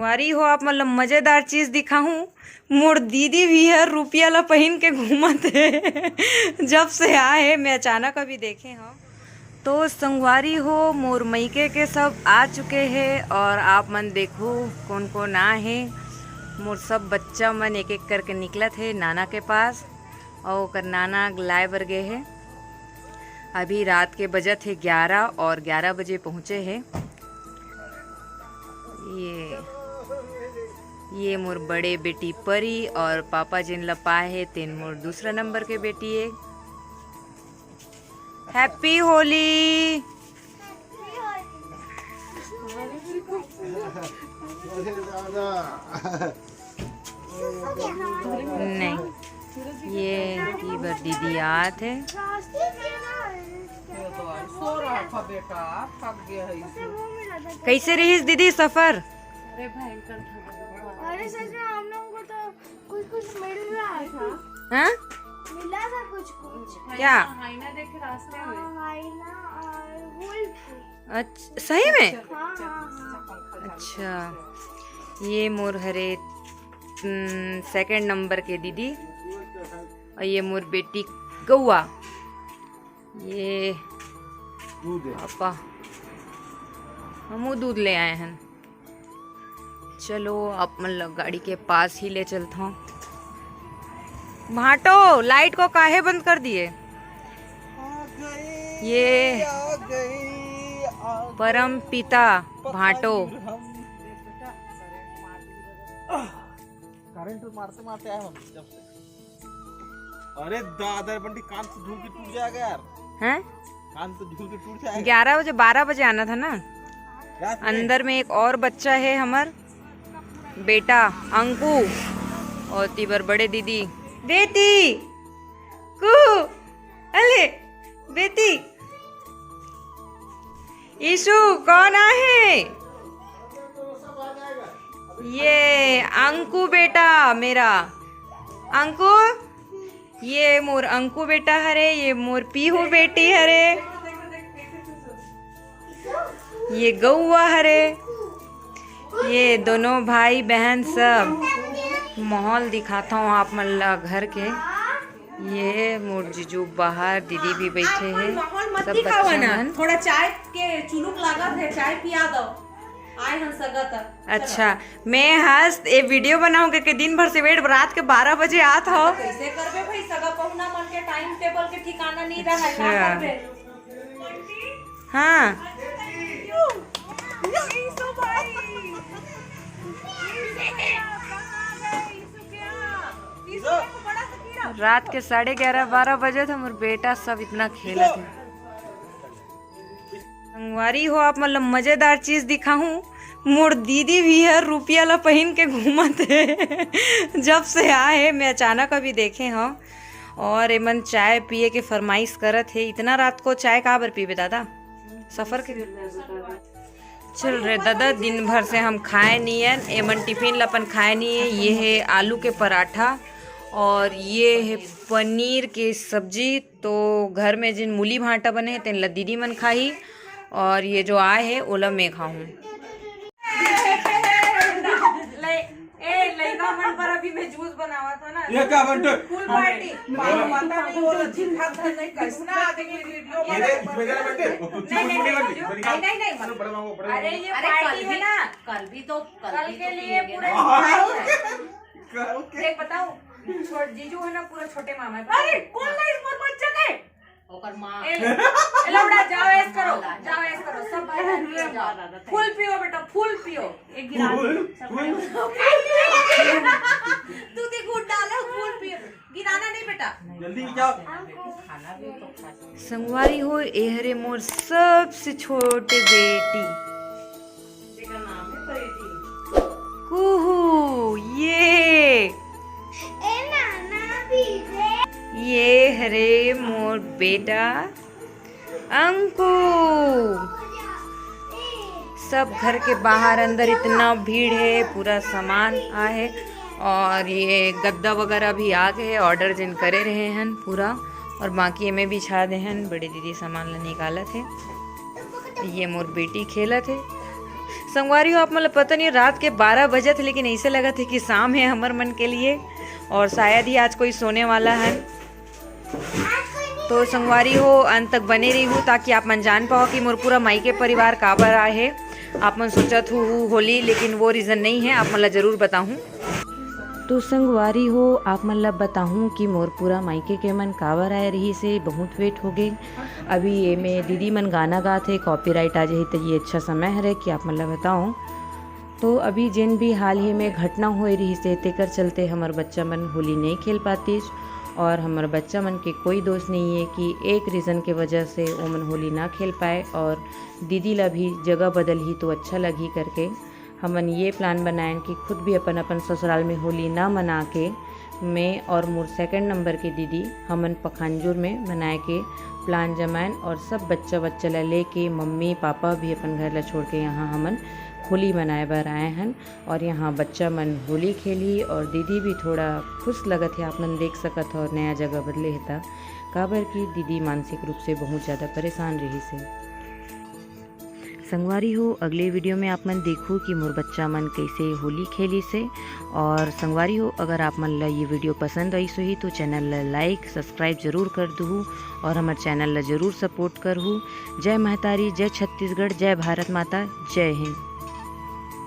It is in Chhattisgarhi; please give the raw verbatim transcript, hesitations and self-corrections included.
संगवारी हो, आप मन ल मजेदार चीज दिखाहूं। मोर दीदी भी हर रुपया ला पहिन के घूमत हे। जब से आए हे, मैं अचानक अभी देखे हव। तो संगवारी हो, मोर मइके के सब आ चुके हे और आप मन देखो कौन कौन आ हे। मोर सब बच्चा मन एक एक करके निकलत हे नाना के पास और ओकर नाना लाए बर गे हे। अभी रात के बजत हे ग्यारह और ग्यारह बजे पहुँचे हे। ये, ये मोर बड़े बेटी परी और पापा जिन ल पाए हे, तेन मोर दूसरा नंबर के बेटी हे। Happy होली। नहीं, ये की बार दीदी आत हे। सो रहा था बेटा, थक गया है इसमें। कैसे रहिस दीदी सफर? अरे भयंकर था। अरे सच में हम लोगों को तो कुछ कुछ मिल रहा था। हाँ? मिला था कुछ कुछ। क्या? हाइना देखे रास्ते में। हाँ, हाइना और वुल्फ। अच्छा, सही में? हाँ, हाँ, हाँ। अच्छा, ये मोर हरे सेकंड नंबर के दीदी और ये मोर बेटी गौआ। ये दूध है। पापा, हमू दूध ले आए हैं। चलो, आप मन ल गाड़ी के पास ही ले चलता हूँ। भाटो, लाइट को काहे बंद कर दिए? आ गई, ये आ गई, आ गई। परम पिता पता भाटो। नहीं हम। करंट मारते मारते आए हम जब से। अरे दादा रे बंटी, कान से झूल के टूट जाएगा यार। हैं? कान से झूल के टूट जाएगा। ग्यारह बजे, बारह बजे आना था ना। रात में। अंदर में एक और बच्चा है हमर बेटा अंकु और तीबर बड़े दीदी। बेटी कु, अले बेटी ईशु, कौन आहे? ये अंकु बेटा मेरा। अंकु, ये मोर अंकु बेटा हरे, ये मोर पीहू बेटी हरे, ये गौआ हरे। ये दोनों भाई बहन सब माहौल दिखाता हूँ आप मन ला घर के। ये मोर जीजू बाहर, दीदी भी बैठे हैं, माहौल मत सब दिखावा बच्चा ना, मन। थोड़ा चाय के चुलुक लागत है, चाय पिया दो। आए हम सगत। अच्छा, मैं हंस ए वीडियो बनाऊंगा कि दिन भर से वेट, रात के बारह बजे आत हो। कैसे करबे भाई, सगा पहुना मन के टाइम टेबल के ठिकाना नहीं रहा है, का अच्छा। करबे? हाँ। रात के साढ़े ग्यारह बारह बजे थे, मोर बेटा सब इतना खेलत हे। संगवारी हो, आप मतलब मजेदार चीज दिखाहूँ, मोर दीदी भी हर रुपया ला पहिन के घूमत हे। जब से आए हे, मैं अचानक अभी देखे हव। और एमन चाय पिए के फरमाइश करत हे। इतना रात को चाय काबर पीबे दादा? सफर के चल रे दादा, दिन भर से हम खाए नहीं है, एमन टिफिन ला अपन खाए नहीं है। ये है आलू के पराठा और ये है पनीर के सब्जी। तो घर में जिन मूली भांटा बने हैं, तेन ला दीदी मन खाही और ये जो आए है, ओला मैं खाहूँ। ए, लइका मन पर अभी मैं जूस बनावा था ना। ये क्या बंटे? फुल पार्टी। मालूम आता नहीं, वो तो जिन खात है नहीं, कैसना आदमी वीडियो ये बना दे, इसमें जरा बंटे। नहीं, नहीं, नहीं, नहीं, नहीं, नहीं। अरे, बड़ा मांगो, बड़ा अरे, मांगो। ये अरे, पार्टी कल है भी, ना। कल भी तो, कल कल भी के तो लिए पिएंगे पूरा ना। हाँ। कल के देख, बताओ, छोट जीजू है ना, पूरा छोटे मामा है। अरे, कौन ला इस पर बच्चा के? ओकर माँ। ए, ए, लौड़ा, जाओ, ऐस करो, जाओ, ऐस करो, सब भाई बहन पियो, जाओ। फुल पियो बेटा, फुल पियो। एक गिलास। फुल, फुल। तू देख, घूट डालो, फुल पियो। गिराना नहीं बेटा। जल्दी जाओ। संगवारी हो, ए हरे मोर सबसे छोटे बेटी। कुहू, ये। ए नाना भी रे। ये हरे मोर बेटा अंकु। सब घर के बाहर अंदर इतना भीड़ है, पूरा सामान आहे। और ये गद्दा वगैरह भी आ गए, ऑर्डर जिन करे रहे हैं पूरा। और बाकी एमे बिछा दे हैं, बड़े दीदी सामान ला निकालत है। ये मोर बेटी खेलत हे। संगवारी हो, आप मन ल पता नहीं, रात के बारह बजत हे, लेकिन ऐसे लगत हे कि शाम हे हमर मन के लिए, और शायद ही आज कोई सोने वाला है। तो संगवारी हो, अंत तक बने रही हूँ, ताकि आप मन जान पाओ कि मोर पूरा मायके परिवार काबर आए हे। आप मन सोचत हो होली, लेकिन वो रीजन नहीं है, आप मन ला जरूर बताहूँ। तो संगवारी हो, आप मन ला बताहूँ कि मोर पूरा मायके के मन काबर आए रहिस हे, बहुत वेट हो गए। अभी ये में दीदी मन गाना गात हे, कॉपीराइट आ जाही, तो ये अच्छा समय हरे कि आप मन ला बताऊँ। तो अभी जेन भी हाल ही में घटना होए रहिस हे, तेकर चलते हमर बच्चा मन होली नहीं खेल पातिस, और हमर बच्चा मन के कोई दोष नहीं है कि एक रीजन के वजह से ओमन होली ना खेल पाए, और दीदी ला भी जगह बदलही तो अच्छा लगही करके हमन ये प्लान बनाएन कि खुद भी अपन अपन ससुराल में होली ना मना के, मैं और मोर सेकंड नंबर के दीदी, हमन पखानजूर में मनाए के प्लान जमाएन, और सब बच्चा बच्चा ला लेके, मम्मी पापा भी अपन घर ला छोड़ के यहाँ हमन होली मनाए बर आए हन। और यहाँ बच्चा मन होली खेली और दीदी भी थोड़ा खुश लगत हे। आप मन देख सकत हो, नया जगह बदले हे त, काबर कि दीदी मानसिक रूप से बहुत ज़्यादा परेशान रहिस हे। संगवारी हो, अगले वीडियो में आप मन देखहू कि मोर बच्चा मन कैसे होली खेलिस हे। और संगवारी हो, अगर आप मन ला ये वीडियो पसंद आइस होही तो चैनल ला लाइक सब्सक्राइब जरूर कर दुहू, और हमर चैनल ला जरूर सपोर्ट करहू। जय महतारी, जय छत्तीसगढ़, जय भारत माता, जय हिंद।